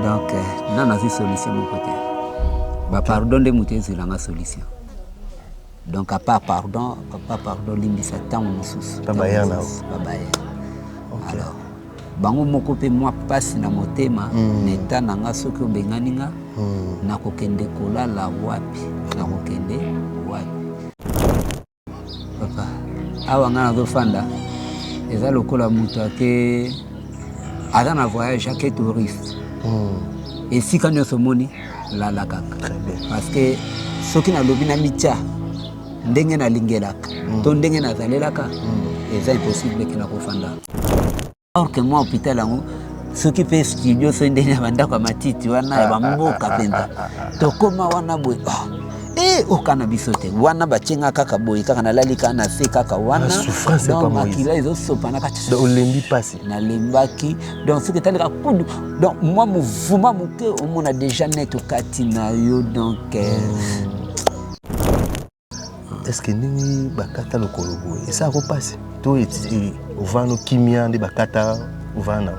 Donc nga nazwi solution moko te. Ba pardon nde moto ezwela nga solution. Donc à part pardon, papa pardon, limbisa ntango mosusu. Babayere na babayere. Alors bango moko mpe mwa mpasi na motema na eta na nga, soki obengani nga, nakokende kolala wapi? Nakokende wapi, papa? Awa nga nazofanda eza lokola moto ake, aza na voyage, ake touriste. Esika nyonso omoni, lala kaka, parce que soki nalobi na mitya ndenge nalingelaka to ndenge nazalelaka, eza impossible ke nakofanda. Or que mwa hôpital yango, soki mpe studio, soki ndenge ya bandako ya matiti wana ya bamboka mpenza, tokóma wana boye, oh. E okana biso te wana, batienga kaka boye, kaka nalali kaka na se kaka wana. Donc makila ezosopana kati. Olembi mpasi. Nalembaki. Donc soki etalika kudu, donc mwa mouvement moke, omona déjà net okati na yo. Donc Est ce que ndenge bakata lokolo boye esalako mpasi to ovanda kimia nde bakata, ovanda?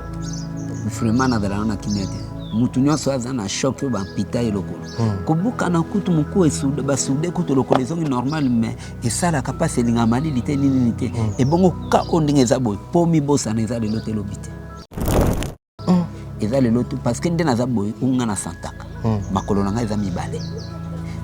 Vraiment, nazalaka na kimia te. Mutu nyonso aza na choc oyo bampita ye lokolo, kobukana kutu moku, basude kutu lokolo ezongi normal, mais esalaka mpasi, elingaka malili te, ninini te. Ebongo ka oyo ndenge eza boye, mpo mibosana eza lelo te, elobi te, eza lelo te, parce que nde naza boye, unga na santaka makolo na ngai eza mibale.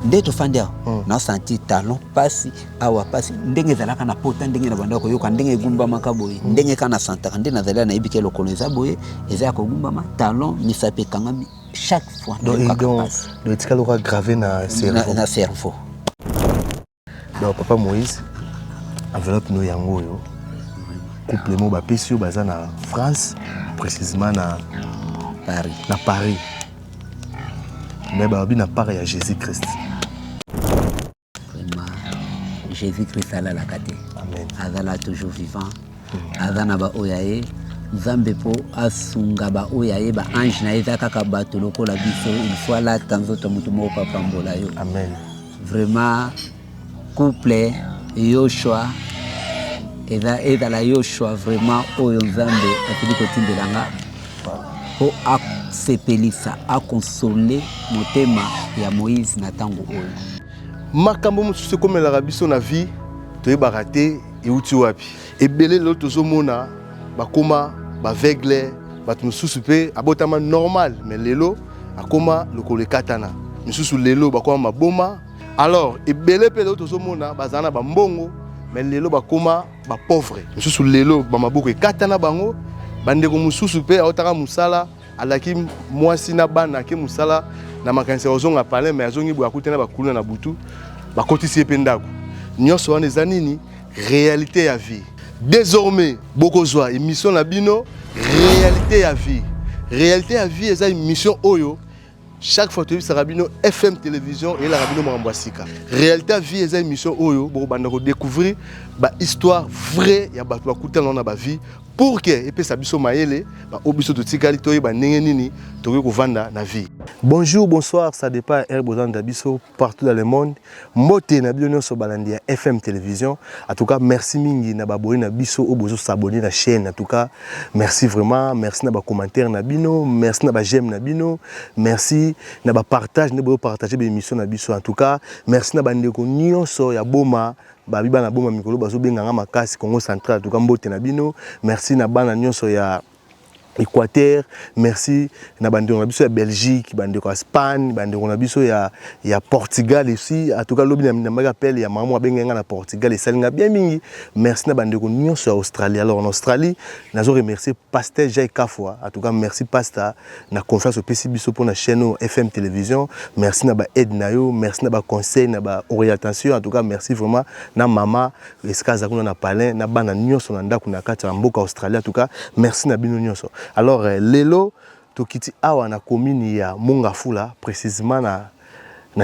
Nde tofandi awa, nasanti talon pasi awa, pasi ndenge ezalaka na pota, ndenge na banda koyoka ndenge egumbamaka boye, ndenge kaka nasantaka nde nazali, nayebi ke lokolo eza boye, eza ya kogumbama, talon, misapi ekangami chaque fois. Donc etikali oka gravé na cerveau. Na cerveau. Donc papa Moïse, enveloppe no yango oyo couple mo bapesi oyo baza na France, précisément na Paris. Na Paris, mais balobi na part ya Jésus Christ. Vraiment, Jésus Christ alalaka te. Amen. Azala toujours vivant, aza na baoyo ya ye. Nzambe mpo asunga baoyo ya ye, baange na ye eza kaka bato lokola biso. Il faut alata nzoto motu moko apambola yo. Amen. Vraiment, couple Yoshua, eza ezala Yoshua vraiment oyo Nzambe asili kotindela nga mpo asepelisa, akonsole motema ya Moïse na ntango oyo. Makambo mosusu ekomelaka biso na vie, toyebaka te euti wapi. Ebele lelo tozomona bakóma baaveugle, bato mosusu mpe abotama normal, mais lelo akóma lokolo ekatana. Misusu lelo bakóma maboma. Alors ebele mpe lelo tozomona bazala na bambongo, mais lelo bakóma bapauvre. Misusu lelo bamaboko ekatana bango. Bandeko mosusu mpe aotaka mosala, alaki mwasi na bana, ake mosala na makanisi ya kozonga palin, mais azongi boye, akuti na bakuluna na butu, bakotisi ye mpe ndako. Nyonso wana eza nini? Réalité ya vie. Désormais bokozwa émission na bino Réalité ya vie. Réalité ya vie eza émission oyo chaque fois toyebisaka bino, FM Télévision eyelaka bino makambo ya sika. Réalité ya vie eza émission oyo bokobanda kodécouvrir bahistoire vrai ya bato bakutana na bavie, pour que epesa biso mayele, baoyo biso totikali, toyeba ndenge nini tokoki kovanda na vie. Bonjour, bonsoir, ça dépend heure bozanda biso partout dans le monde. Mbote na bino nyonso balandi ya FM Télévision. En tout cas, merci mingi na baabonnés na biso oyo bozo s'abonner na chaîne. En tout cas, merci vraiment, merci na bacommentaire na bino, merci na baj'aime na bino, merci na bapartage nde bozo partager baémission na biso. En tout cas, merci na bandeko nyonso ya Boma, babi bana Boma mikolo bazobenganga makasi, Congo Central. En tout cas, mbote na bino. Merci na bana nyonso ya Équateur, merci na bandeko na biso ya Belgique, bandeko ya Espagne, bandeko na biso ya Portugal aussi. En tout cas, lobi nambaki appel ya mama abengai nga na Portugal, esali nga bien mingi. Merci na bandeko nyonso ya Australie. Alors en Australie, nazo remercier pasteur Jai Kafwa. En tout cas, merci pasteur na confiance opesi biso mpona chaîne oyo FM Télévision. Merci na ba aide na yo, merci na baconseil, na baorientation. En tout cas, merci vraiment na mama esika aza kuna na palin, na bana nyonso na ndako na kati ya mboka Australie. En tout cas, merci na bino nyonso. Alors lelo tokiti awa na commune ya Mont-Ngafula, précisément na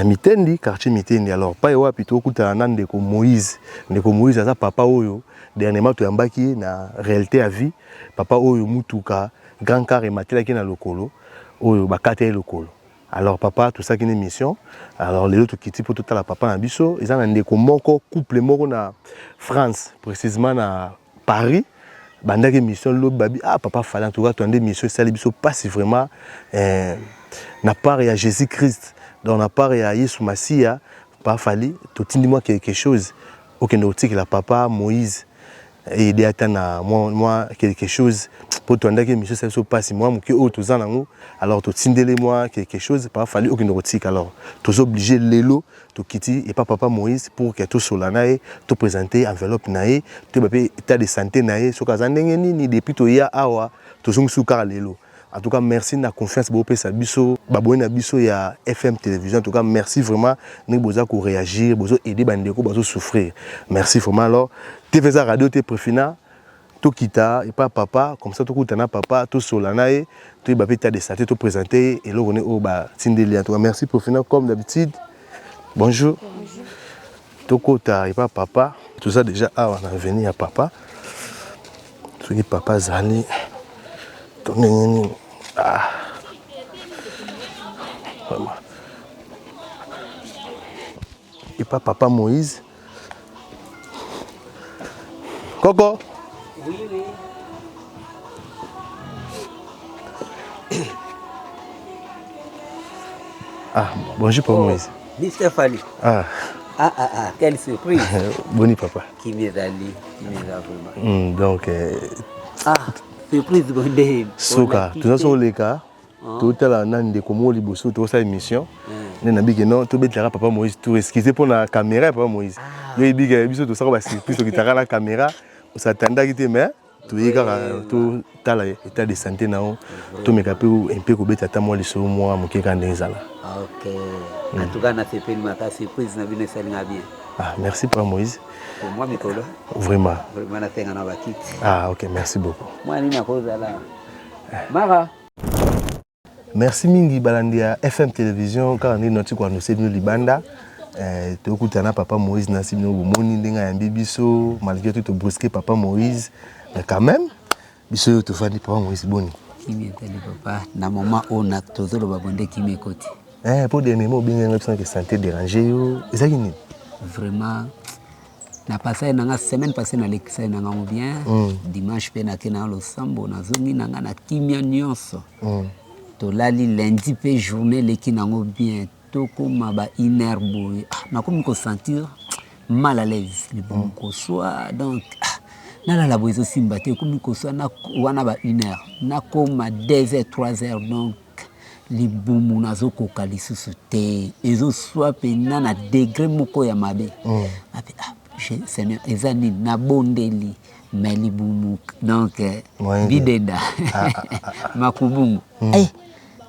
Mitendi, quartier Mitendi. Alors pai wapi tokutana na ndeko Moïse. Ndeko Moïse aza papa oyo dernièrement toyambaki ye na Réalité ya vie, papa oyo mutuka grand car ematelaki na lokolo, oyo bakata ye lokolo. Alors papa, tosalaki na émission. Alors lelo tokiti mpo totala papa na biso. Eza na ndeko moko, couple moko na France, précisément na Paris. Bandaki émission lobi babi ah papa Fally en tout cas toande émission esali biso pasi vraiment eh, na part ya Jésus Christ donc na part ya Yesu Masiya papa Fally totindi mwa quelque chose okende kotikela papa Moïse aide ata na mwa, mwa quelque chose mpo toandaki émission esali biso pasi mwa moke oyo toza nango alors totindeli mwa quelque chose papa Fally okende kotika alors toza oblige lelo Tokiti epa papa Moïse pour que tosola na ye, to presenter enveloppe na ye, toyeba pe etat de sante na ye soki aza ndenge nini depuis toya awa tozongi susu kaka lelo. En tout cas merci na confiance bopesa biso ba abonnes na biso ya FM television en tout cas merci vraiment ndenge boza ko reagir bozo aider ba ndeko bazo souffrir. Merci vraiment alors TV eza radio te prefina tokita epa papa comme ça tokuta na papa tosola na ye toyeba mpe état de santé to présenter ye eloko ne oyo batindeli en tout cas merci profina comme d'habitude bonjour, bonjour. Tokota epa papa toza déjà awa na avenue ya papa soki papa azali to ndenge nini ah. Vraiment. Epa papa Moïse Koko. Oui, oui. Ah, bonjour papa oh, Moïse. Mr. Fally. Ah. Ah, ah, ah, quelle surprise. Boni papa. Kimezali, kimeza vraiment. Donc, ah, surprise bonde. Soka, toza so leka. Totala na ndeko moko liboso tokosala émission nde nabiki non tobetelaka papa Moïse tour excuse mpo na caméra ya papa Moïse yo yebika biso tosaka ba surprise tokitaka na caméra osatandaki te mais toye kaka totala état de santé na yo tomeka mpe mpe kobeta ata mwa lisolo mwa moke kaka ndenge ezala. Ok, en tout cas nasepeli makasi surprise na bino esali nga bien. Ah, merci papa Moïse. Pour moi mikolo. Vraiment. Vraiment nasenga na bakiti. Ah ok, merci beaucoup. Mwa nini akozala Mara. Merci mingi balandi ya FM Television kaka ndenge nati ko annoncer bino libanda eh, tokutana na papa Moïse nasi bino bomoni ndenge ayambi biso malgré tout to brusquer papa Moïse mais quand même biso oyo tofandi papa Moïse boni Kimia ezali papa na moment oyo na tozoloba bonde kimia ekoti. Eh, po dernièrement obengi nga biso que santé déranger yo ezalaki nini? Vraiment na passage na nga semaine passée nalekisaki na ngango bien dimanche mpe nake na losambo nazongi na nga na kimia nyonso tolali lundi mpe journée eleki nango bien tokóma ba une heure boye ah, nakomi kosentir mal à l'aise libumu koswa donc ah, nalala boye ezosimba te ekomi koswa wana ba une heure nakóma 2 heures 3 heures donc libumu nazokoka lisusu te ezoswa mpena na degré moko ya mabe ape ah, seigneur eza nini nabondeli mais libumu donc bidenda makubungu eh,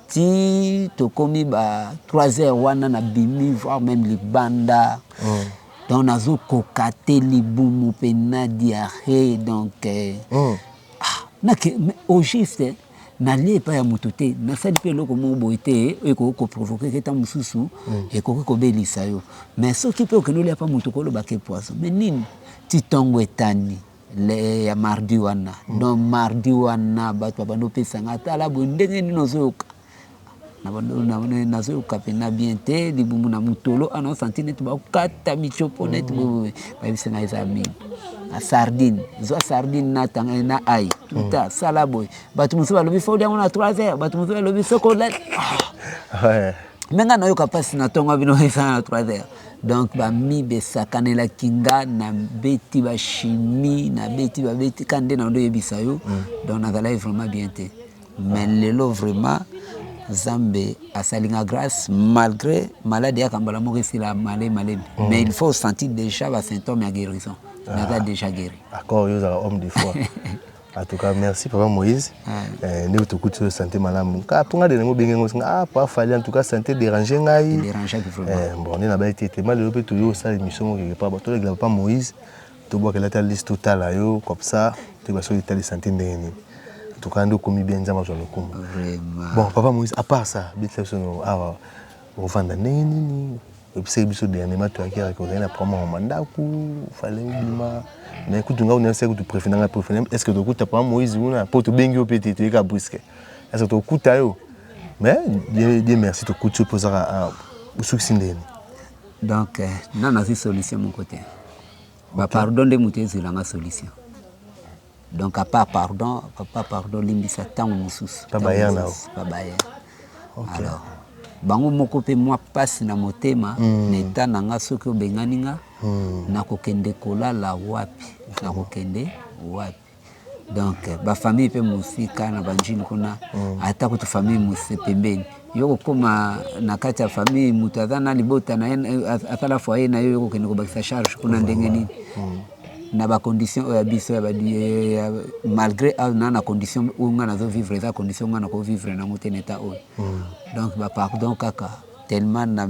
ti tokomi ba 3 heures wana nabimi voire même libanda donc nazokoka te libumu mpena diarrhée donc ah, nake au juste nalie epai ya moto te nasali mpe eloko moko boye te oyo ekoki koprovoquer ke ntango mosusu ekoki kobelisa yo mais soki mpe okende olia mpa moto kolobaka poison mais nini ti ntongo etani le ya mardi wana donc mardi wana bato babandi opesanga tala boye ndenge nini ozoyoka nazoyoka mpena bien te libumu na motolo ana osanti neti bakata michopo neti boye bayebisi ngai eza mingi na sardine zwa sardine na tanga na ai tuta sala boye bato mosusu balobi faut olia yango na 3 heures bato mosusu balobi soki olali me ngai nayoka mpasi na ntongo bino esala na 3 heures donc bamibe esakanelaki nga nabeti bachimie nabeti babeti ka nde na ndo oyebisa yo donc nazalaki vraiment bien te mais lelo vraiment nzambe asali nga grâce malgré maladie yaka mbala moko esila malemi malemi mais il faut sentir déjà basymptôme ya guérison naza déjà guéri. Accord yo ozala homme de foi. En tout cas, merci papa Moïse. Ndenge tokuti oyo santé malamu. Ka mpo nga de nango obenge ngo singa ah papa Fally en tout cas santé déranger ngai. Dérangeaki vraiment. Bon nde nabayi te te lelo mpe toyo osala émission moko quelque part tolekela papa Moïse tobwakela ata liste totala yo comme ça toyeba soki etali santé ndenge nini. En tout cas nde okomi bien nzambe azwa lokumu. Vraiment. Bon papa Moïse à part ça betela biso no awa ovanda ndenge nini oyebisaki biso dernièrement toyaki kaka ozali na problème ya ndako fallait obima mais kutu nga unayebisaki kutu préfet nanga préfet est ce que tokuta papa Moïse kuna mpo tobengi yo mpe te toyeka brusque est ce que tokuta yo mais Dieu merci tokuti yo mpo ozaka osukisi ndeni. Donc nga nazwi solution moko te bapardon nde moto ezwelanga solution. Donc à part pardon, papa pardon, limbisa ntango mosusu. Pa baya na pa baya. Alors bango moko mpe mwa mpasi na motema na eta na nga, soki obengani nga, nakokende kolala wapi? Nakokende wapi? Donc bafamille mpe mosika na banjini kuna, ata kutu famille mose pembeni, yo kokóma na kati ya famille, moto aza na libota na ye, asala foyer na yo, yo kokende kobakisa charge kuna ndenge nini na bacondition oyo ya biso ya malgré awa na condition oyo nga nazovivre, eza condition nga nakovivre nango te na eta oyo. Donc bapardon kaka, tellement na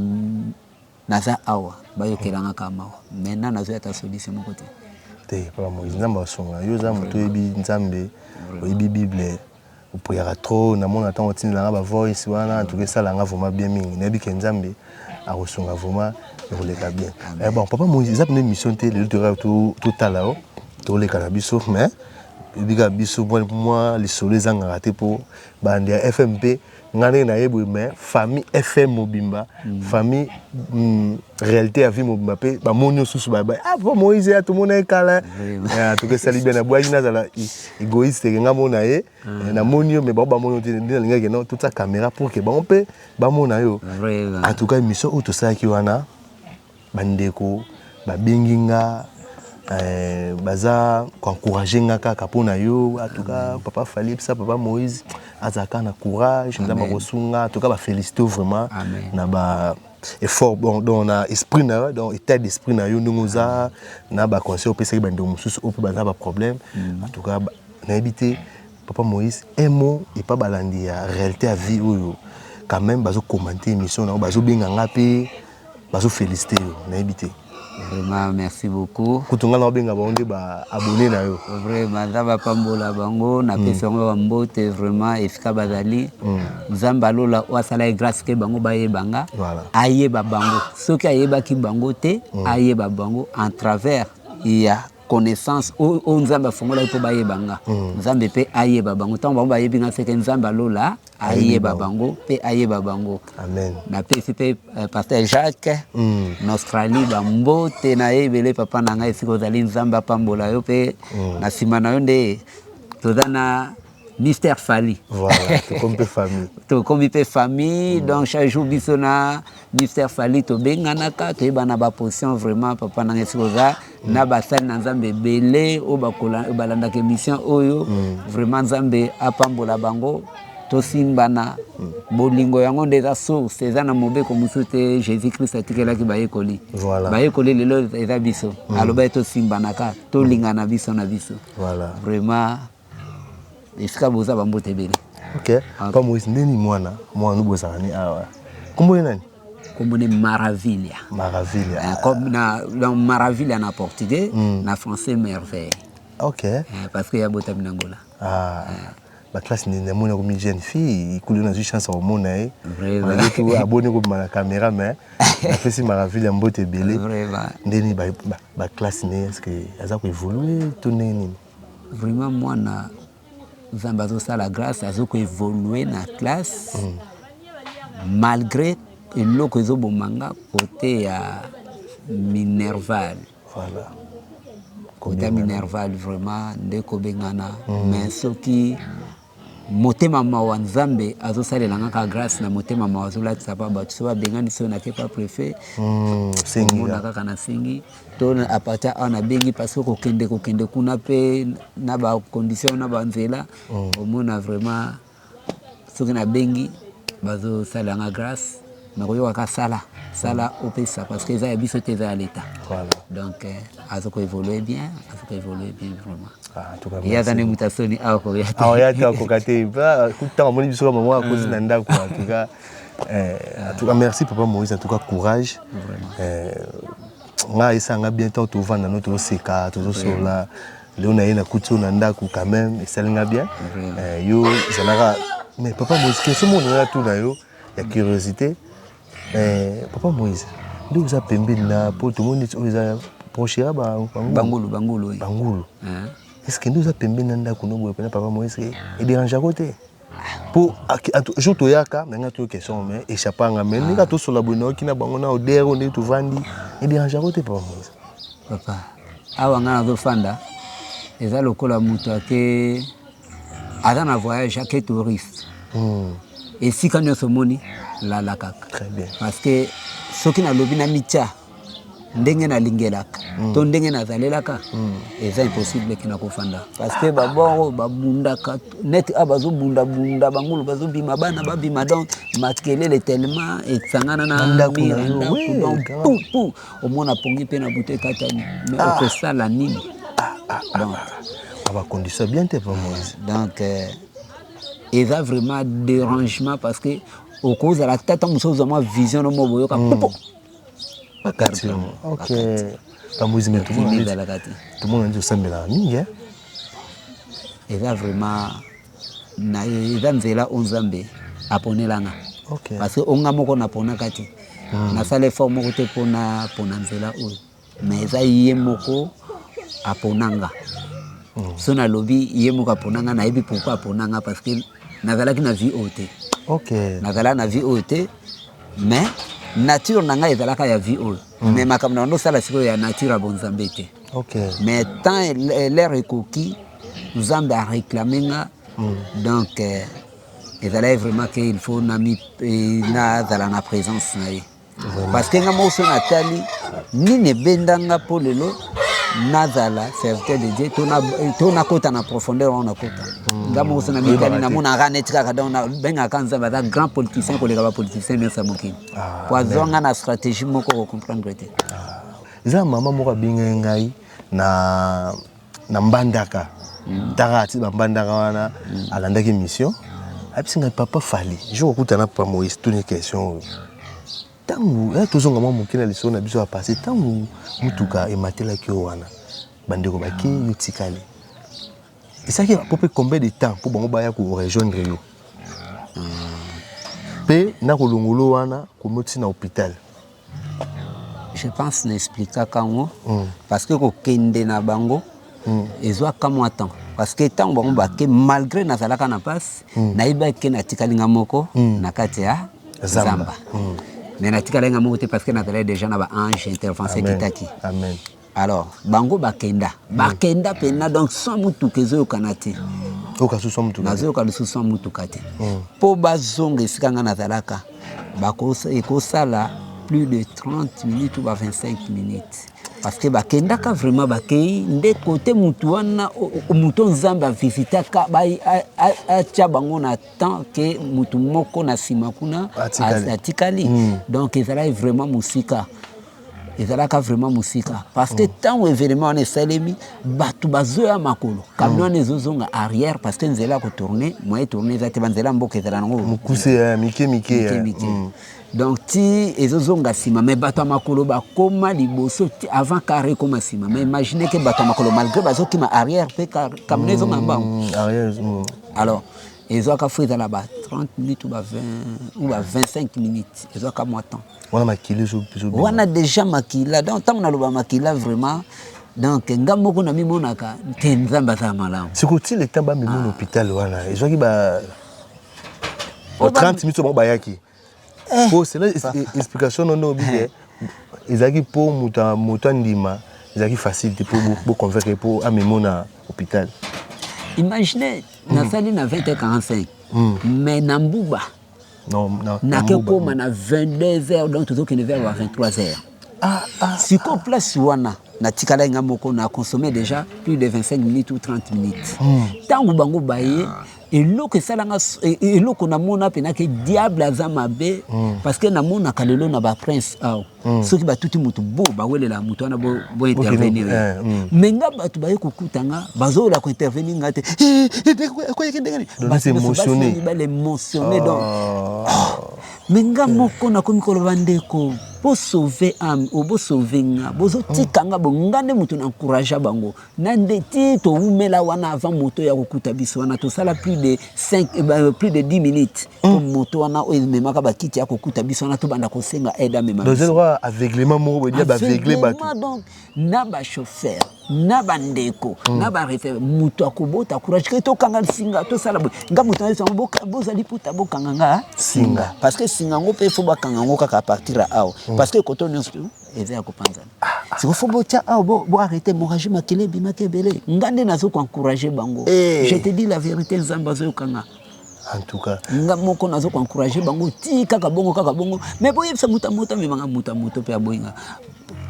naza awa, bayokelanga kaka mawa. Maintenant nazoya ata solution moko te. Te, papa Moïse, Nzambe asunga yo. Oza moto oyebi Nzambe, oyebi Bible, opriaka trop. Namona ntango otindelanga bavoice wana, en tout cas esalanga vraiment bien mingi. Nayebi ke Nzambe akosunga, vraiment ekoleka bien. Bon, papa Moïse, eza pene émission te lelo, toyaka totala yo, toleka na biso, mais ebika biso mwa lisolo ezangaka te, mpo bandi ya FM mpe nga ndenge nayebi, mais famille FM mobimba, famille réalité ya vie mobimba mpe bamoni osusu, ah, papa Moïse ya tomona ye kala. En tout cas esali bien. Nabwaki nazala égoïste ke nga mona ye, namoni yo, mais bango bamoni yo te. Nde nalingaki no totia caméra pour ke bango mpe bamona yo. En tout cas émission oyo tosalaki wana, bandeko babengi nga, baza koencourage nga kaka mpo na yo. En tout cas papa Fali, bisa papa Moïse azalaka na courage, Nzambe akosunga. En tout cas bafélicité vraiment na ba effort, bon, donc na esprit na yo, donc état d'esprit na yo, ndenge oza na baconseil opesaki bandeko mosusu oyo mpe baza baproblème. En tout cas nayebi te, papa Moïse, un mot epa balandi ya réalité ya vie oyo quand même bazocommenter émission na yo, bazobenga nga mpe bazofélicité yo, nayebi te. Vraiment merci beaucoup. Kutu nga na obenga bango nde baabonné na yo. Vraiment Nzambe apambola bango, napesi bango bambote vraiment esika bazali. Nzambe alola oyo asalaki grâce ke bango bayeba nga, ayeba bango. Soki ayebaki bango te, ayeba bango en travers ya connaissance oyo Nzambe afungolaki mpo bayeba nga. Nzambe mpe ayeba bango. Ntango bango bayebi nga, seke Nzambe alola ayeba bango mpe ayeba bango. Amen. Napesi mpe pasteur Jacques na Australie bambote na ye ebele. Papa na ngai, esika ozali, Nzambe apambola yo mpe na nsima na yo nde toza na Mister Fali. Voilà, tokomi mpe famille. Tokomi mpe famille. Donc chaque jour biso na Mister Fali tobenganaka, toyebana baposition. Vraiment papa na ngai, esika oza, na basali na Nzambe ebele oyo balandaka émission oyo, vraiment Nzambe apambola bango. Tosimbana bolingo, yango nde eza source, eza na mobeko mosusu te. Jésus Christ atikelaki bayekoli. Bayekoli lelo eza biso. Aloba ye tosimbanaka, tolingana biso na biso. Vraiment esika boza, bambote ebele. Ok, pa Moïse, ndeni mwana mwana bozala ni awa, kombo ye nani? Kombo ne Maravilha. Maravilha. Comme na Maravilha na portugais, na français merveille. Parce que ya botami na Angola. Ah. Baklasse nini? Namoni akomi jeune fille ikuli, nazwi chance ya komona ye malgré aboni kobima na caméra, mais napesi Maraville ya mbote ebele. Ndeni baklasse ne, est ce que aza koévolue to ndenge nini? Vraiment mwana, Nzambe azosala grâce, azokoévolue na classe, malgré eloko ezoboma nga kote ya minerval. Kota minerval vraiment nde kobengana, mais soki motema mawa, Nzambe azosalela nga kaka grâce na motema mawa, azolatisa pa bato. So babengani, so nake pa préfet, omona kaka nasengi to à partir awa nabengi, parce que kokende kokende kuna mpe na bacondition na banzela, omona vraiment soki nabengi, bazosalela nga grâce. Nakoyokaka sala sala opesa, parce que eza ya biso te, eza ya l'État. Donc aza koévolue bien, aza koévolue bien vraiment. Ye aza nde moto asoni awa koya te. Awa te, akoka te. Ntango amoni biso kaka, mama akozi na ndako. En tout cas merci papa Moïse, en tout cas courage. Nga esanga bien ntango tovanda no, tozoseka, tozosola. Leo na ye nakuti oyo na ndako, quand même esalinga bien. Yo ezalaka, mais papa Moïse, question moko nanga tuna yo ya curiosité. Papa Moïse, nde oza pembeni na po tomoni neti oyo eza proche ya bangulu. Bangulu. Bangulu. Est ce que nde oza pembeni na ndako no boye mpena, papa Moïse, edérangeako te? Po jour toyaka na nga toyo question, mais échappanga, mais ndenge tosola boye, nayoki na bango na odeur oyo ndenge tovandi, edérangeako te, papa Moïse? Papa, awa nga nazofanda. Eza lokola moto ake aza na voyage, ake touriste, esika nyonso omoni, lala kaka. Très bien. Parce que soki nalobi na mitya ndenge nalingelaka to ndenge nazalelaka, eza impossible ke nakofanda, parce que babord oyo babundaka neti a bazobundabunda, bangulu bazobima, bana babima, donc makelele tellement esangana na ndako mur na ya yo, ndako. Oui, Donc quand pu pu omona pongi mpe na butu ekatani, mais okosala nini? Donc bacondition bien te, pa Moïse. Donc eza vraiment dérangement, parce que okozala tata mosusu, ozwa mwa vision no mo boyoka popo. Bakati yo. Ok, pa Moïse, mais Kimi ezalaka te. Tomona neti osambelaka mingi, eh? Eza vraiment na eza nzela oyo Nzambe aponelanga. Parce que onga moko naponaka te, nasala effort moko te mpona nzela oyo, mais eza ye moko aponanga. So nalobi ye moko aponanga, nayebi pourquoi aponanga, parce que nazalaki na vie oyo te. Nazalaki na vie oyo te, mais nature na ngai ezalaka ya vie oyo, mais makambo na bando osala sikoyo ya nature ya bonzambe te. Mais temps l'heure ekoki, Nzambe aréclame nga. Donc ezalaki vraiment ke il faut nami nazala na présence na ye, parce que nga moko so natali nini ebendanga mpo lelo nazala serviteur de Dieu to nakota na profondeur wana nakota. Nga moko so na mitali, namonaka neti kaka, donc nabengaka Nzambe aza grand politicien koleka bapoliticien nyonso ya mokili, po azwanga na stratégie moko kocomprendre te. Eza mama moko abengai ngai na Mbandaka. Ntaka ati bambandaka wana, alandaki mission, ayebisi ngai: "Papa Fali, jour okutana papa Moïse, tuni question oyo." Ntango tozonga mwa moke na lisolo na biso ya passé, ntango mutuka ematelaki yo wana, bandeko bake, yo tikali, esalaki po mpe combien de temps mpo bango baya korejoindre yo mpe na kolongolo wana komoti na hôpital? Je pense na expliquaka yango, parce que kokende na bango ezwaka mwa temps, parce que ntango bango bake, malgré nazalaka na mpasi, nayebaki ke natikali nga moko na kati ya Zamba. zamba. Mais natikali nga moko te, parce que nazalaki déjà na baange, intervention Amen. ekitaki. Amen. Alors bango bakenda, bakenda mpena, donc sans mutuka ezoyokana te. Oyoka susu mutuka te. Nazoyoka lisusu sans mutuka te. Mpo bazonga esika nga nazalaka, ekosala plus de 30 minutes ou ba 25 minutes, parce que bakendaka vraiment, bakei nde kote mutu wana, mutu Nzambe avisitaka, atya bango na temps ke mutu moko na nsima kuna Atikali. Atikali. Donc ezalaki vraiment mosika, ezalaka vraiment mosika, parce que ntango événement wana esalemi, bato bazoya makolo, camion wana ezozonga arrière, parce que nzela ya kotourne, moyen tourne eza te. Banzela ya mboka ezala nango mokuse, mike mike. Mike mike. Donc ti ezozonga nsima, mais bato ya makolo bakóma liboso ti avant car ekóma nsima. Mais imagine ke bato ya makolo, malgré bazokima arrière, mpe camion ezonga mbango. Arrière. Alors ezwaka fo ezala ba 30 minutes ou ba 20 ou ba 25 minutes, ezwaka mwa temps. Wana makili ezobima. Wana déjà makila. Donc ntango naloba makila, vraiment, donc nga moko namimonaka te Nzambe aza malamu. Sikoyo ti le temps bamemi na hôpital wana, ezwaki ba Po 30 minutes bango bayaki, po sela explication nono obike ezalaki mpo moto andima, ezalaki facile te mpo boconvaincre mpo amemo na hôpital. Imagine, nasali na 20h45, mais na mbuba Non, na nake Mbuba. koma na 22 heures, donc tozokende vers ba 23 heures. Sikoyo place wana natikalaki nga moko, na consommé déjà plus de 25 minutes ou 30 minutes. Ntango bango baye, eloko esalanga eloko namona mpena ke diable aza mabe, parce que namonaka lelo na baprince awa, soki batuti motu bo bawelela motu wana bointervenir. Mais nga bato baye kokuta nga, bazoyola kointervenir nga te. Koyaki ndenge nini? Donc, Bato c'est nyonso basi na émotionné. mibali émotionné. Donc mais nga moko nakomi koloba: "Ndeko, bosauve âme o bosauve nga, bozotika nga bo." Nga nde moto na encourage bango na nde ti towumela wana avant moto ya kokuta biso wana. Tosala plus de 5, plus de 10 minutes po moto wana oyo ememaka bakiti ya kokuta biso wana, tobanda kosenga aide, amema Donc biso. eza lokola aveuglement moko boye, dia baaveugle bato. Aveuglement, donc na bachauffeur, na bandeko, na barefer, moto akobota courage ke tokanga singa, tosala boye. Nga moto nayebisa bango: "Bozali puta, bokanga nga singa", parce que singa yango mpe fo bakanga yango kaka à partir ya awa, parce que koto nyonso eza ya kopanzana. Siko fo botya awa, bo arrêter hémorragie, makila ebimaki ebele. Nga nde nazo ko encourager bango. Je te dis la vérité, Nzambe azoyokanga. En tout cas. Nga moko nazo ko encourager bango ti kaka bongo, kaka bongo. Mais boyebisa moto ya moto amemanga, moto ya moto mpe aboyinga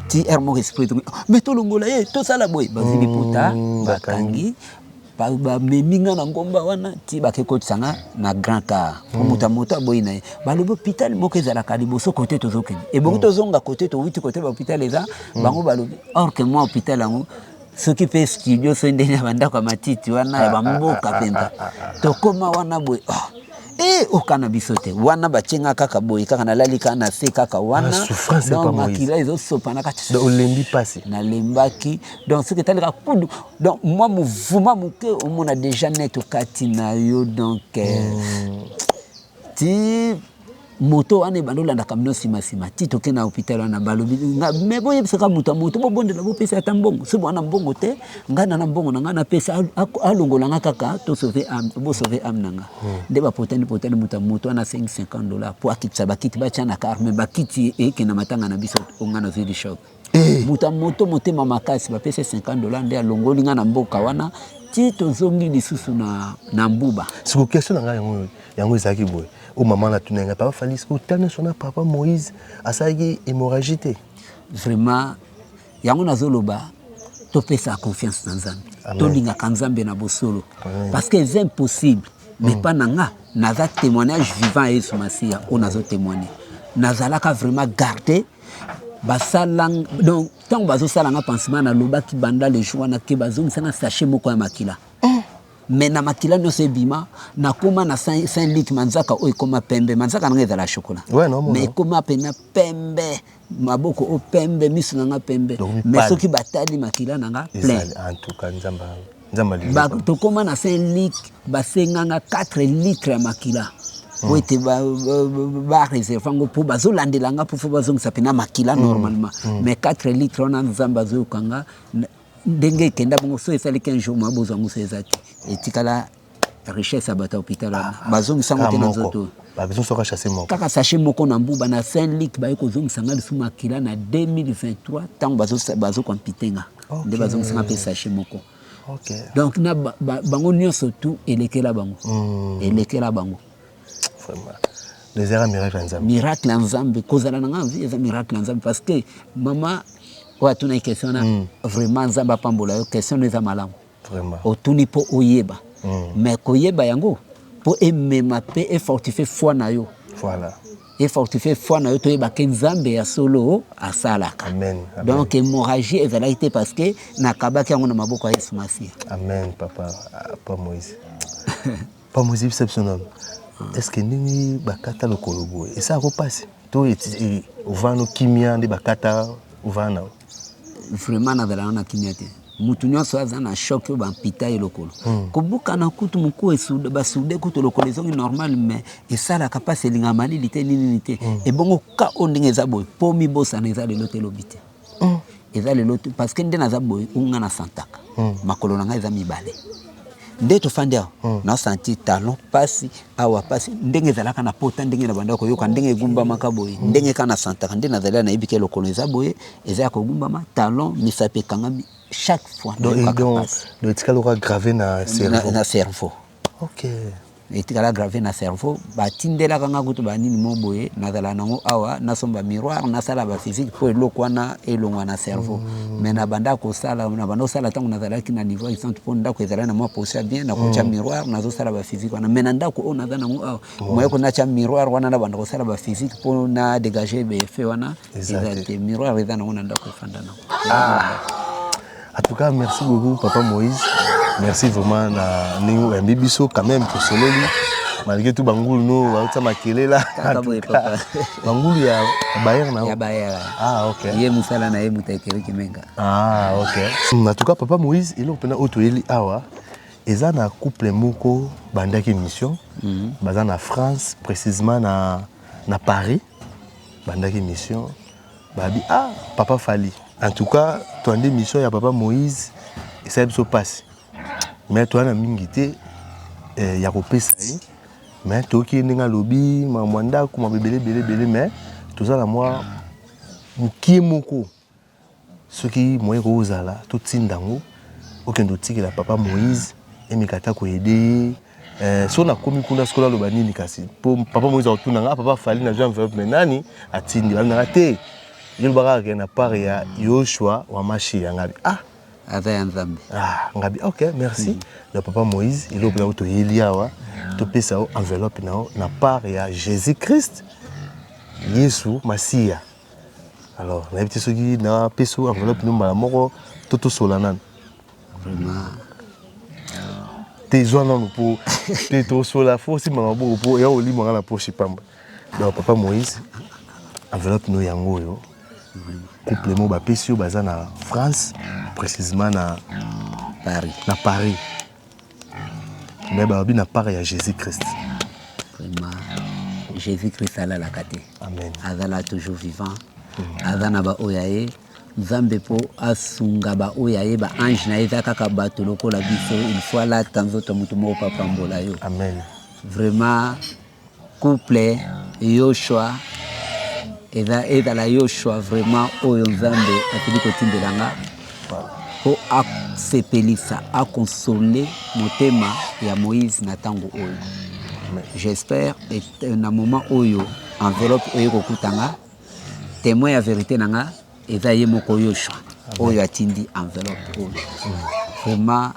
ti aire moko esprit, mais tolongola ye, tosala boye, bazwi liputa, bakangi, bamemi nga na ngomba wana ti bake kotisa nga na grand car. Po moto ya moto aboyi na ye. Balobi hôpital moko ezalaka liboso kote tozokende, ebongi tozonga kote towuti, kote bahôpital eza. Bango balobi or que mwa hôpital yango soki mpe studio, soki ndenge ya bandako ya matiti wana ya bamboka mpenza. Tokóma wana boye, oh. E okana biso te wana, batie nga kaka boye, kaka nalali kaka na se kaka wana. Souffrance. Donc makila ezosopana kati. Olembi mpasi. Nalembaki. Donc soki etali kaka kudu, donc mwa mouvement moke, omona déjà net okati na yo. Donc ti moto wana ebanda olandaka bino nsima nsima ti toke na hôpital wana. Balobi, me boyebisaka moto ya moto, bobondela, bopesa ata mbongo. Soki wana mbongo te, ngai na mbongo na ngai napesa, alongola nga kaka, tosauve âme, bosauve âme na nga. Nde bapotani potani, moto ya moto wana asengi 50 $ po akitisa bakiti, batya na car. Me bakiti ekenda matanga na biso, onga nazwi choc. Moto ya moto, motema makasi, bapesi 50 $, nde alongoli nga na mboka wana ti tozongi lisusu na mbuba. Siko question na ngai yango ezalaki boye, oyo mama natuna ngai: papa Fali, siko ta nyonso na papa Moïse asalaki hémorragie te? Vraiment, yango nazoloba, topesaka confiance na Nzambe, tolingaka Nzambe na bosolo, parce que eza impossible. Mais mpa na nga, naza témoignage vivant ya Yesu Masiya oyo nazotémoigne. Nazalaka vraiment garde, basala, donc ntango bazosala nga pansement, nalobaki banda le jour wana ke bazongisanga sachet moko ya makila. Mais na makila nyonso ebima, nakóma na Saint Luc, manzaka oyo ekóma pembe. Manzaka nanga ezala chocolat, mais ekóma pena pembe, maboko oyo pembe, miso na nga pembe. Mais soki batali makila na nga, plein. Tokóma na Saint Luc, basenganga 4 litre ya makila po ete baréserve yango, mpo bazolandela nga, mpo fo bazongisa mpena makila normalement. Mais 4 litre wana, Nzambe azoyokanga ndenge ekenda bongo. So esali 15 jours, mwa bozwa yango, so eza te, etikala richesse ya bato ya hôpital wana, bazongisa yango te na nzoto. Kaka sachet moko na mbuba. Na Saint Luc, baye kozongisa nga lisusu makila na 2023, ntango bazokoamputer nga, nde bazongisa nga mpe sachet moko. Donc na bango nyonso tu elekela bango, elekela bango. Ezalaka miracle ya Nzambe. Miracle ya Nzambe. Kozala na nga vie eza miracle ya Nzambe, parce que mama oyo atunaki question wana, vraiment Nzambe apambola yo. Question no eza malamu. Otuni mpo oyeba, mais koyeba yango mpo emema mpe efortifie foi na yo. Efortifie foi na yo, toyeba ke Nzambe ya solo asalaka. Amen. Donc hémorragie ezalaki te, parce que nakabaki yango na maboko ya Yesu Masiya. Amen. Papa, pa Moïse, pa Moïse, yebisa biso nano, est ce que ndenge bakata lokolo boye esalaka mpasi, to ovanda kimia nde bakata, ovanda? Vraiment, nazalaka na kimia te. Mutu nyonso aza na choc oyo bampita ye lokolo, kobukana kutu moku, basude kutu lokolo ezongi normal, mais esalaka mpasi, elingaka malili te, ninini te. Ebongo ka oyo ndenge eza boye, mpo mibosana eza lelo te, elobi te, eza lelo te, parce que nde naza boye, unga na santaka makolo na ngai eza mibale. Nde tofandi awa, nasanti talon pasi awa, pasi ndenge ezalaka na pota, ndenge na banda koyoka ndenge egumbamaka boye, ndenge kaka nasantaka nde nazali, nayebi ke lokolo eza boye, eza ya kogumbama, talon, misapi ekangami, chaque fois nayokaka pasi. Donc etikala oka gravé na cerveau. Na cerveau. Etikala gravé na cerveau. Batindelaka nga kutu banini mo boye, nazala nango awa, nasomba miroir, nasala baphysique mpo eloko wana elongwa na cerveau. Mais na banda kosala, na banda kosala ntango nazalaki na niveau exemple, mpo ndako ezalaki na mwa position ya bien, nakotia miroir, nazosala baphysique wana. Mais na ndako oyo naza nango awa, moye ko natya miroir wana, na banda kosala baphysique mpo na dégage baeffet wana, eza te. Miroir eza nango na ndako, efanda nango. En tout cas, merci beaucoup, Papa Moïse. Merci vraiment na ndenge oyambi biso quand même, tosololi malgré tout. Bangulu no bauta makelela. Bangulu ya bayer na ya bayer. Ah, OK. Ye mosala na ye, moto ekeriki menga. Ah, OK. En tout cas, Papa Moïse, eloko mpena oyo toyeli awa, eza na couple moko bandaki mission, baza na France, précisément na Paris. Bandaki mission, babi: "Ah, papa Fali, en tout cas toandi mission ya papa Moïse, esali biso mpasi, mais toza na mingi te ya kopesa ye. Mais toyoki ye ndenge alobi makambo ya ndako, makambo ebele ebele ebele, mais toza na mwa mokie moko." Soki moyen ekoki kozala totinda yango okende otikela papa Moïse emeka ata ko aider ye eh, soki nakomi kuna sikoyo naloba nini kasi po papa Moïse akotuna nga papa Fally nazwi enveloppe mais nani atindi balobi na nga te yo loba kaka ke na part ya Yoshua wa Mashiya ngabi ah aza ya Nzambe ah ngabi ok merci mm. na papa Moïse eloko mpenza toyeli awa topesa yo enveloppe na yo na part ya Jésus Christ Yesu Masiya Alors nayebi te soki napesi yo enveloppe no mbala moko to tosola nanu. Vraiment. Te zwa nanu po te tosola fo osimba maboko po ya olimwa nga na poche pamba. Donc papa Moïse enveloppe no yango oyo couple moko bapesi yo baza na France précisément na Paris. Na Paris. Mais balobi na part ya Jésus Christ. Vraiment Jésus Christ alalaka te. Amen. Azala toujours vivant. Aza na ba oyo ya ye. Nzambe mpo asunga ba oyo ya ye ba ange na ye eza kaka bato lokola biso il faut alata nzoto ya moto moko mpo apambola yo. Amen. Vraiment couple Yoshua eza ezala Yoshua vraiment oyo Nzambe asili kotindela nga mpo asepelisa akonsole motema ya Moïse na ntango oyo. J'espère na moment oyo enveloppe oyo ekokuta nga témoin ya verite na nga eza ye moko Yoshua oyo atindi enveloppe oyo. Vraiment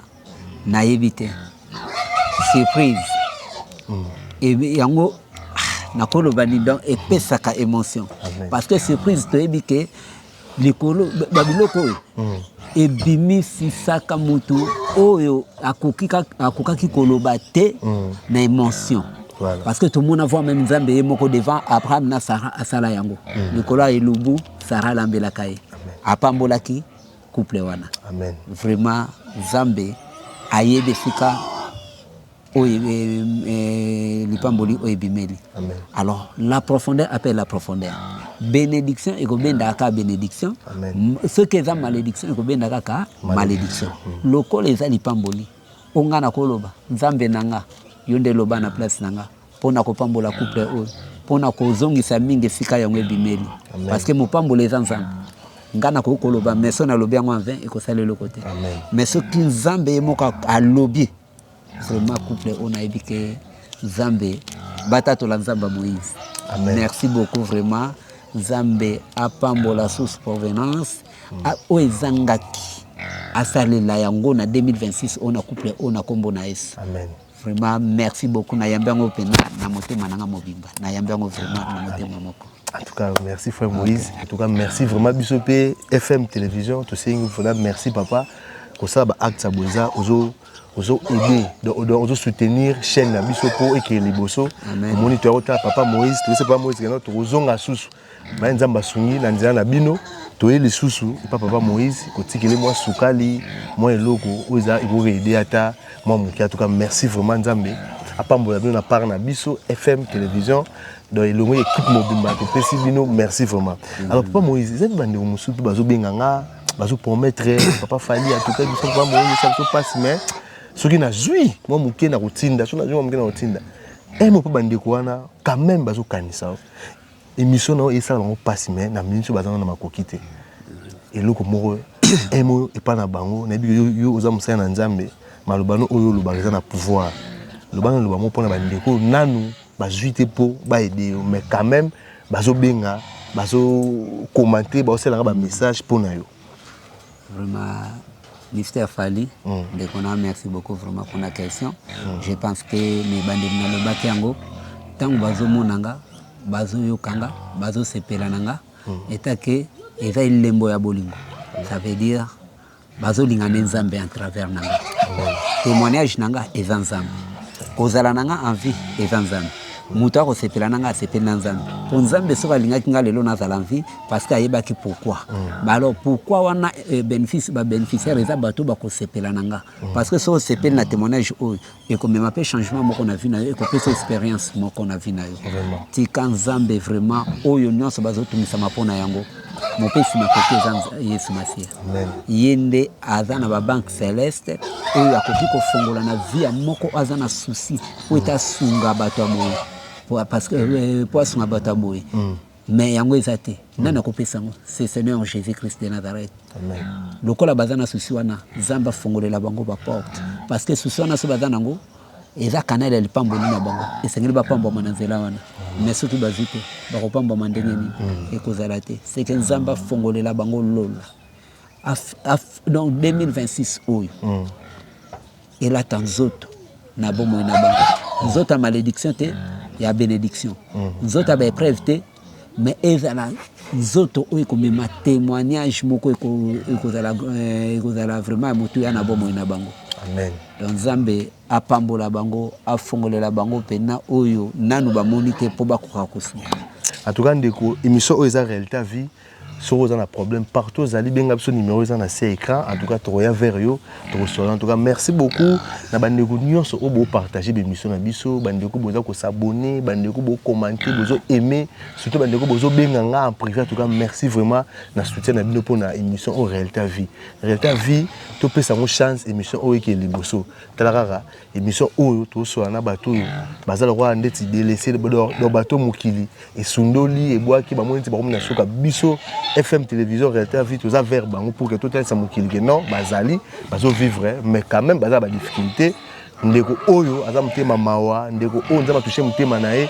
nayebi te surprise mm. yango ah, nakoloba nini donc epesaka émotion parce que surprise toyebi ke likolo babiloko oyo mm. ebimisisaka motu oyo akokaki koloba te mm. na émotion voilà. parce que tomona voir même nzambe ye moko devant abraham na sara asala yango mm. likolo ya elubu sara alambelaka ye apambolaki couple wana. Amen. Vraiment Nzambe ayebi esika oyo eh, eh, lipamboli oyo ebimeli. Amen. Alors la profondeur appelle la profondeur. Bénédiction ekobenda kaka bénédiction. Amen. Soki eza malédiction ekobenda kaka malédiction. Mm. Lokola eza lipamboli oyo nga nakoloba Nzambe na nga yo nde loba na place na nga mpo na kopambola couple oyo mpo na kozongisa mingi esika yango ebimeli parce que mopambola eza nzambe nga nakoki koloba mais soki nalobi yango en vain ekosala eloko te mais soki nzambe ye moko alobi vraiment couple oyo nayebi ke nzambe batatola nzambe ya moïse merci beaucoup vraiment nzambe apambola source provenance oyo ezangaki asalela yango na 2026 oyo na couple oyo na nkombo na yesu Amen. Vraiment merci beaucoup na yambi yango pena na motema nanga mobimba na yambi yango vraiment na motema moko. En tout cas, merci frère Moïse. En tout cas, merci vraiment biso pe FM télévision tosengi vraiment merci papa kosala ba actes ya boza ozo ozo aider donc ozo soutenir chaîne na biso po ekende liboso. Omoni toya kotala papa Moïse, toyesi papa Moïse kena tokozonga susu. Maye Nzambe asungi na nzela na bino toye lisusu epa papa Moïse kotikele mwa sukali mwa eloko oyo eza ekoki aide ata mwa moke. En tout cas merci vraiment Nzambe apambola bino na part na biso FM télévision donc elongo équipe mobimba topesi bino merci vraiment. Alors papa Moïse eza bandeko mosusu mpe bazobenga nga bazopromettre papa Fally en tout cas biso papa Moïse esala biso mpasi mais soki nazwi mwa moke na kotinda soki nazwi mwa moke na kotinda emo mpe bandeko wana quand même bazokanisa Emission na yo esala bango pasi mais na minute oyo baza na makoki te. Eloko moko emo epa na bango nayebi yo, yo oza mosali na Nzambe maloba no oyo olobaka eza na pouvoir. Loba na loba moko mpona bandeko oyo nanu bazwi te mpo ba aider yo mais quand même bazobenga bazo commenter bazosalaka ba message mpo na yo. Vraiment Mister Fally mm. ndeko na merci beaucoup vraiment pour la question mm. je pense que me bandeli nalobaki yango ntango bazomona nga bazoyoka nga bazosepela na nga mm. etake eza elembo ya bolingo ça veut dire bazolinga nde nzambe en travers na nga témoignage na nga eza nzambe kozala na nga en vie eza nzambe moto akosepela na nga asepeli na nzambe mpo nzambe soki alingaki nga lelo nazala en vie parce que ayebaki pourquoi mm. ba alors pourquoi wana eh, bénéfice ba bénéficiaire eza bato bakosepela na nga mm. parce que soki osepeli na témoignage oyo ekomema mpe changement moko na vie na yo ekopesa expérience moko na vie na yo tika nzambe vraiment oyo nyonso bazotungisama mpo na yango mopesi makoki eza yesu masiya ye nde aza na babanke celeste oyo akoki kofongola na vie ya moko aza na souci po ete asunga bato ya boye parce que eh, po asunga bato ya boye mm. Mais yango eza te. Nani akopesa yango? C'est Seigneur Jésus Christ de Nazareth. Lokola baza na souci wana, Nzambe afongolela bango ba porte, parce que souci wana so baza nango eza canal ya lipamboli na bango, esengeli bapambwama na nzela wana. Mais soki bazwi te, bakopambwama ndenge nini? Ekozala te. C'est que Nzambe afongolela bango lola. Donc 2026 oyo elata nzoto na bomoi na bango, nzoto ya malédiction te, ya bénédiction, nzoto ya baépreuve te, mais ezala nzoto oyo ekomema témoignage moko ekozala vraiment ya motuya na bomoi na bango. Amen. Donc Nzambe apambola bango, afongolela bango mpena oyo nanu bamoni te mpo bakoka kosunga. En tout cas, ndeko, émission oyo eza Réalité ya Vie. Soki oza na problème, partout ozali, benga biso, numéro eza na se écran. En tout cas, tokoya vers yo, tokosola. En tout cas, merci beaucoup na bandeko nyonso oyo bopartage bémission na biso, bandeko boza kos'abonner, bandeko bocommenter, bozo aimer, surtout bandeko bozobenga nga en privé. En tout cas, merci vraiment na soutien na bino mpona émission oyo Réalité ya Vie. Réalité ya Vie, topesa yango chance. Émission oyo ekee liboso. Tala kaka émission oyo, tosola na bato oyo baza lokola ndeti délaissé, donc bato mokili esundoli, ebwaki, bamoni neti bakomi na suka. Biso FM Télévision Réalité ya Vie toza vers bango pour que totalisa mokili ke non, bazali bazovivre, mais quand même baza badifficulté. Ndeko oyo aza motema mawa, ndeko oyo Nzambe atouche motema na ye,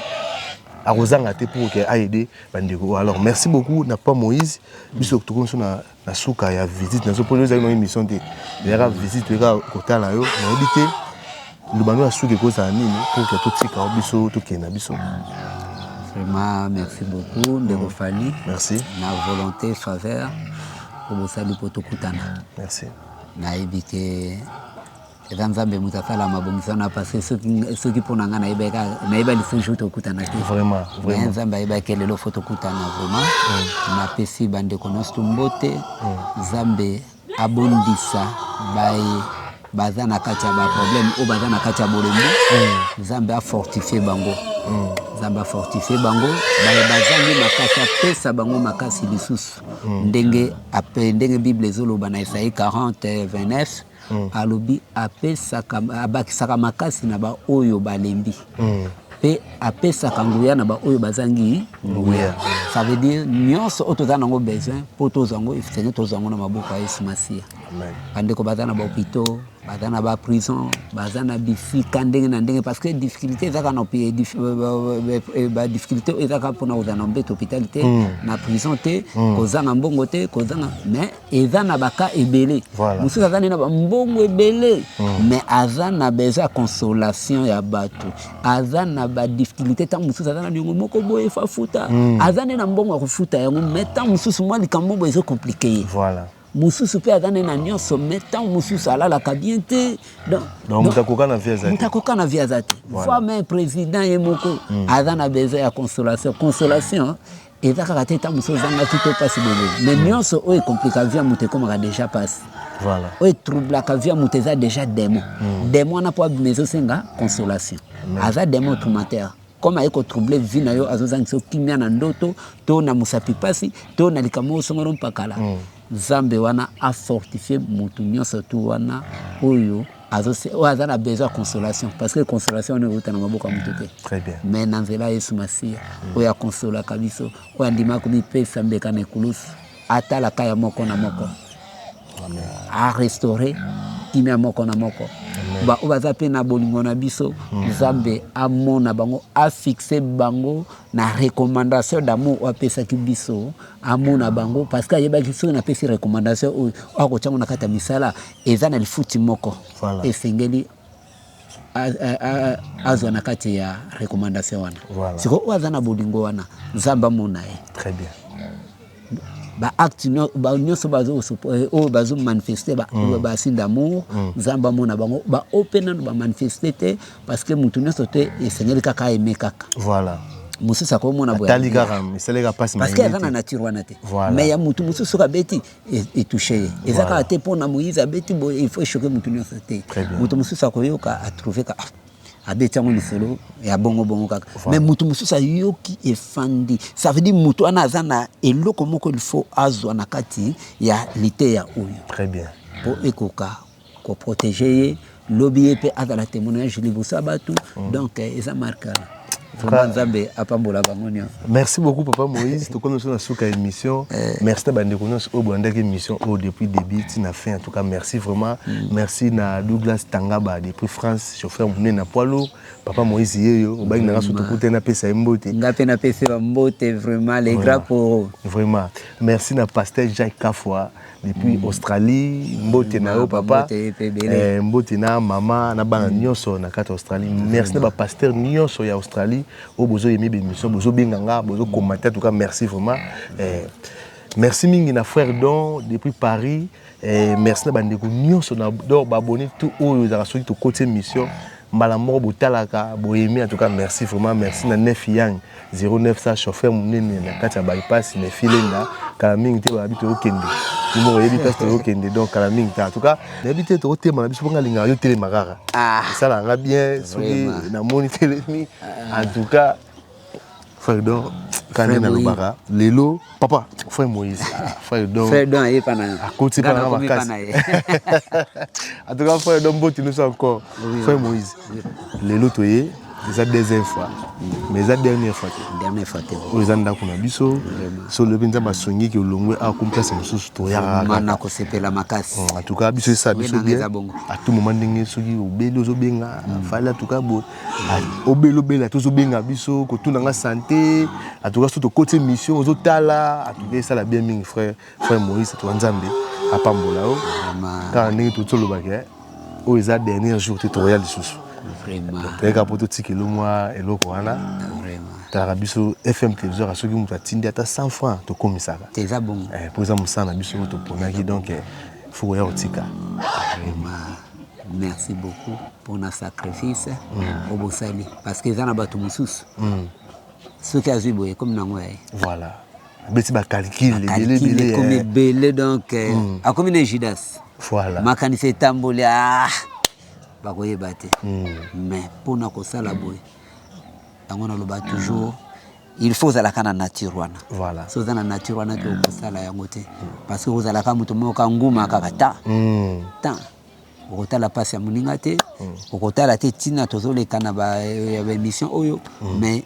akozanga te pour ke aide bandeko. Alors merci beaucoup na pa Moïse. Biso tokomi so na suka ya visite na so, mpo ezali na émission te, ezalaka visite, toyeka kotala yo. Nayebi te, lobano ya suka ekozala nini pour ke totika biso, tokende na biso? Vraiment, merci beaucoup, ndeko Fali. Merci. Na volonté, faveur po bosali mpo tokutana. Merci. Nayebi ke eza Nzambe moto asala mabongisi wana, parce que soki mpo na ngai nayeba lisusu jour tokutana te. Vraiment. Mais Nzambe ayebaki lelo fo tokutana. Vraiment, napesi bandeko nyonso to mbote. Nzambe abondisa baye baza na kati ya baproblème, oyo baza na kati ya bolembu. Nzambe afortifie bango, Nzambe afortifie bango. Baye bazangi makasi, apesa bango makasi lisusu, ndenge ape, ndenge Bible ezoloba na Esaïe 40 29, alobi apesaka, abakisaka makasi na baoyo balembi mpe apesaka nguya na baoyo bazangi nguya. Ça veut dire nyonso oyo toza nango besoin mpo tozwa yango, esenge tozwa yango na maboko ya Yesu Masiya. Amen. Bandeko baza na bahôpitaux, baza na baprison, baza na bisika ndenge na ndenge, parce que difficulté ezaka na badifficulté oyo ezaka mpona kozala na mbeto hôpital te, na prison te, kozanga mbongo te, kozanga, mais eza na baka ebele. Mosusu aza nde na bambongo ebele, mais aza na besoin ya consolation ya bato. Aza na badifficulté, ntango mosusu aza na niongo moko boye efa futa, aza nde na mbongo ya kofuta yango, mais ntango mosusu mwa likambo boye ezocompliquer ye. Mosusu mpe aza nde na nyonso, mais ntango mosusu alalaka bien te. Donc Donc moto akoka na vie aza moto te. Akoka na vie aza te. Voire même président ye moko aza na besoin ya consolation. Consolation eza kaka te ntango mosusu ozangaki to mpasi boye, mais nyonso oyo ecompliqua vie ya moto ekomaka déjà mpasi. Oyo etroublaka vie ya moto eza déjà démon. Démon wana, mpo abima, ezosenga consolation. Aza démon tourmenteur, comme aye kotrouble vie na yo, azozangisa yo kimia na ndoto to na mosapi pasi to na likambo oyo songolo mpakala. Nzambe wana afortifie motu nyonso tu wana oyo oyo aza na besoin ya consolation, parce que consolation wana euta na maboko ya motu te, Très bien. mais na nzela ya Yesu Masiya oyo akonsolaka biso, oyo andimaka komipesa mbeka na ekulusu. Atalaka ya moko na moko, arestaure kimia moko na moko. Baoyo baza mpe na bolingo na biso, Nzambe amona bango, afixe bango na recommandation d'amour oyo apesaki biso. Amona bango, parce que ayebaki soki napesi recommandation oyo, oyo akotiango na kati ya misala, eza na lifuti moko esengeli azwa na kati ya recommandation wana. Sikoyo oyo aza na bolingo wana, Nzambe amona ye. Très bien. Baacte nyonso oyo bazomanifeste basigne d'amour, Nzambe amona bango. Baoyo mpe nano bamanifeste te, parce que motu nyonso te esengeli kaka aime kaka. Mosusu akomona boye. Atali kaka, esaleka mpasi. Parce que aza na nature wana te. Mais ya motu mosusu, soki abeti, etouche ye. Eza kaka te mpo na Moïse abeti boye, il faut echoque motu nyonso te. Très bien. Motu mosusu akoyoka, atrouve ka ah, abeti yango lisolo ya bongo bongo kaka, mais motu mosusu ayoki, efandi. Ça veut dire motu wana aza na eloko moko il faut azwa na kati ya liteya oyo Très bien. mpo ekoka koprotéger ye lobi, ye mpe azala témoignage liboso ya bato. Donc eza marque wana. Vraiment Nzambe apambola bango nyonso. Merci beaucoup papa Moïse, tokomi biso na suka émission. Eh. Merci na bandeko nyonso oyo bolandaki émission oyo depuis début ti na fin. En tout cas, merci vraiment. Merci na Douglas Tangaba depuis France, chauffeur monene na poids lourd. Papa Moïse yeyo, obangi na ngaso tokutana napesa ye mbote. Nga pe napesi ba mbote vraiment les grands pour. Vraiment. Merci na pasteur Jacques Kafwa depuis Australie, mbote na yo papa. Eh, mbote na mama na bana nyonso na kati ya Australie. Merci na ba pasteur nyonso ya Australie oyo bozo aimer l'émission, bozo benga nga, bozo commenter en tout cas merci vraiment. Eh, merci mingi na frère Don depuis Paris. Eh, merci na bandeko nyonso na donc ba abonné tout oyo ezalaka soki tokoti émission mbala moko botalaka boyemi en tout cas merci vraiment. Merci na Nef Yang 09 sa chauffeur monene na kati ya bypass Nefi Lenda kala mingi te balabi toyokende yo moko oyebi place toyokende donc kala mingi te en tout cas nayebi te tokotema na biso mpo nga alingaka yo telema kaka esalaka nga bien soki namoni telemi en tout cas frère Don kande nalobaka lelo papa frère Moïse frère Don frère Don aye pa na akoti pa na makasi en tout cas frère Don mbote nous encore frère Moïse lelo toye eza deuxième fois mais eza dernière fois te dernière fois te oyo eza ndako na biso so lobi nzambe asongiki olongwe awa komi place mosusu toyaka kaka na kosepela makasi en tout cas biso esala biso bien à tout moment ndenge soki obeli ozobenga fali en tout cas boye obeli obela tozobenga biso kotuna nga santé en tout cas so tokoti émission ozotala en tout cas esala bien mingi frère frère Moïse toka nzambe apambola yo kaka ndenge tozolobaka oyo eza dernier jour te tokoya lisusu toyeka mpo totikela mwa eloko wana talaka biso FM téléviseur soki moto atindi ata 100 francs tokomisaka eza bongo mpo eza mosala na biso oyo toponaki donc faut koya kotika. Merci beaucoup mpona sacrifice obosali parce que eza na bato mosusu soki azwi boye ekomi nango ya ye. Voilà, abeti bacalcul ebele ebele ekomi ebele donc akomi na Judas. Voilà, makanisi etamboli bakoyeba te. Mais mpona kosala boye yango naloba toujours il faut ozalaka na nature wana. Voilà, so oza na nature wana te okosala yango te parce que ozalaka moto moko anguma kaka ta ta okotala mpasi ya moninga te, okotala te ntina tozoleka na baémission oyo mais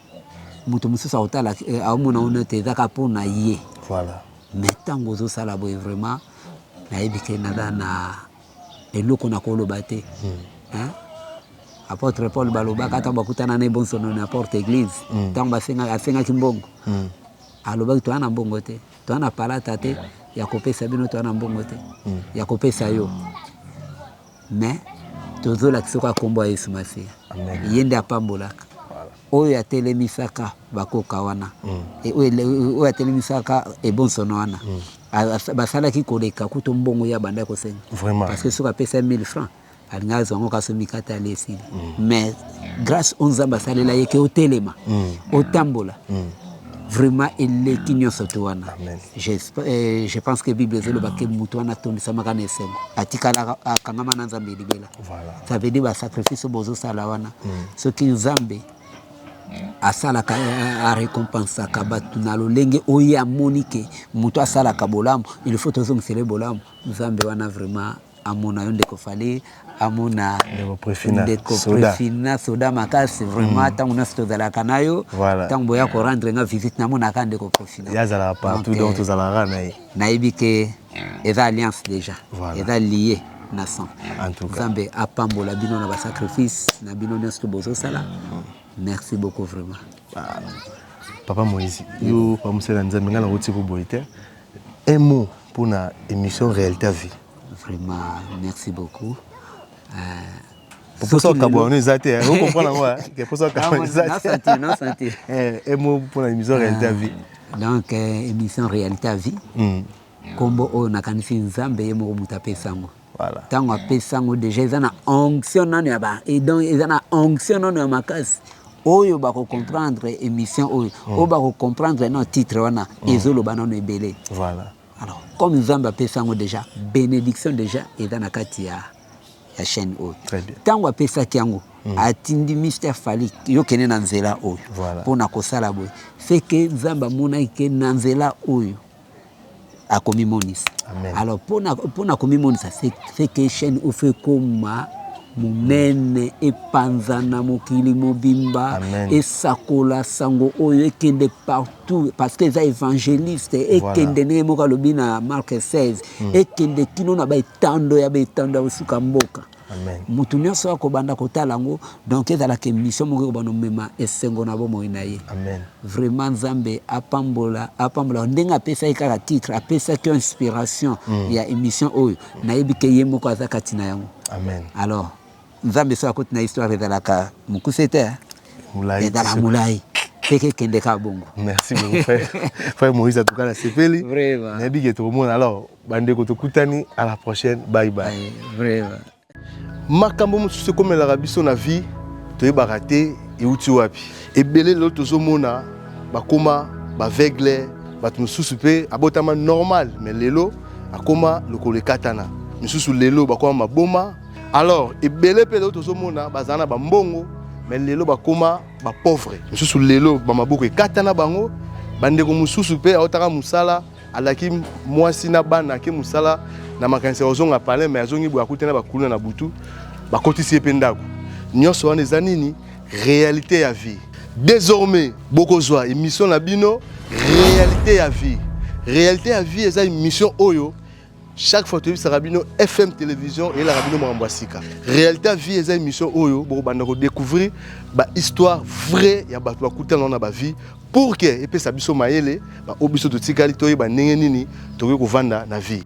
moto mosusu akotala aomona ono te ezaka mpona ye. Voilà. Mais ntango ozosala boye vraiment nayebi ke naza na eloko na koloba te. Apôtre Paul balobaka ntango bakutana na ebonsono na porte église, ntango asengaki mbongo alobaki toza na mbongo te, toza na palata te ya kopesa bino, toza na mbongo te ya kopesa yo, mais tozolakisa kaka nkombo ya Yesu Masiya, ye nde apambolaka oyo atelemisaka bakoka wana, oyo atelemisaka ebonsono wana basalaki koleka kutu mbongo ya banda kosenga. Parce que soki apesa 1000 francs alingi azwa yango kasi mikate ali esili, mais grâce oyo Nzambe asalela ye ke otelema otambola vraiment eleki nyonso to wana. Je pense que Bible ezoloba ke moto wana atondisamaka na esengo, atikalaka akangama na Nzambe libela. Ça veut dire basacrifice oyo bozosala wana, soki Nzambe asalaka arécompensaka bato na lolenge oyo amoni ke moto asalaka bolamu, il faut tozongisela bolamu. Nzambe wana vraiment amona yo ndeko Fali, amona ndeko Prefina soda makasi vraiment. Ntango nyonso tozalaka na yo, ntango boya korendre nga visite namonaka ndeko Prefina. Ye azalaka partout donc tozalaka na ye. Nayebi ke eza alliance déjà, eza lié na sang. Nzambe apambola bino na basacrifice na bino nyonso to bozosala. Merci beaucoup vraiment. Papa Moïse, yo pamosala Nzambe ngai nakoti koboye te, un mot mpona émission Réalité à Vie. Vraiment merci beaucoup. Posa okabwa wana eza te, ocomprendre yango, posa okabwa eza te. Un mot mpona émission Réalité à Vie. Donc émission Réalité à Vie, nkombo oyo nakanisi Nzambe ye moko moto apesa yango. Ntango apesa yango déjà eza na onction nano ya ba donc eza na onction nano ya makasi oyo bakocomprendre émission oyo, oyo bakocomprendre no titre wana ezoloba nano ebele. Alors comme Nzambe apesa yango déjà, bénédiction déjà eza na kati ya chaîne oyo. Ntango apesaki yango atindi Mister Fali yo kende na nzela oyo mpona kosala boye, c'est que Nzambe amonaki ke na nzela oyo akomimonisa. Alors mpona komimonisa c'est que chaîne oyo faut ekoma. Monene epanzana mokili mobimba, esakola sango oyo, ekende partout, parce que eza évangéliste. Ekende ndenge moko alobi na Marc 16, ekende kino na baetando ya baetando ya kosuka mboka. Motu nyonso akobanda kotala yango. Donc ezalaka émission moko ekobanda omema esengo na bomoi na ye. Vraiment, Nzambe apambola, apambola ndenge apesaki kaka titre, apesaki inspiration ya émission oyo. Nayebi ke ye moko aza kati na yango. Amen. Alors Nzambe so akoti na histoire, ezalaka mokuse te, ezala molai peke, ekende kaka bongo. Merci beaucoup, frère, frère Moïse. En tout cas nasepeli, nayebi ke tokomona. Alors bandeko, tokutani à la prochaine. Bye bye. Vraiment. Makambo mosusu ekomelaka biso na vie, toyebaka te euti wapi. Ebele lelo tozomona bakóma ba aveugle, bato mosusu mpe abotama normal mais lelo akóma lokolo ekatana, misusu lelo bakóma maboma. Alors ebele mpe lelo tozomona bazala na bambongo mais lelo bakóma ba pauvre, misusu lelo bamaboko ekatana bango. Bandeko mosusu mpe aotaka mosala, alaki mwasi na bana, ake mosala na makanisi ya kozonga palin, mais azongi boye, akuti na bakuluna na butu, bakotisi ye mpe ndako. Nyonso wana eza nini? Réalité ya vie. Désormais bokozwa émission na bino, Réalité ya vie. Réalité ya vie eza émission oyo chaque fois toyebisaka bino, FM Télévision eyelaka bino makambo ya sika. Réalité ya vie eza émission oyo bokobanda ko découvrir ba histoire vraie ya bato bakutana na ba vie, pour que epesa biso mayele, baoyo biso totikali toyeba ndenge nini tokoki kovanda na vie.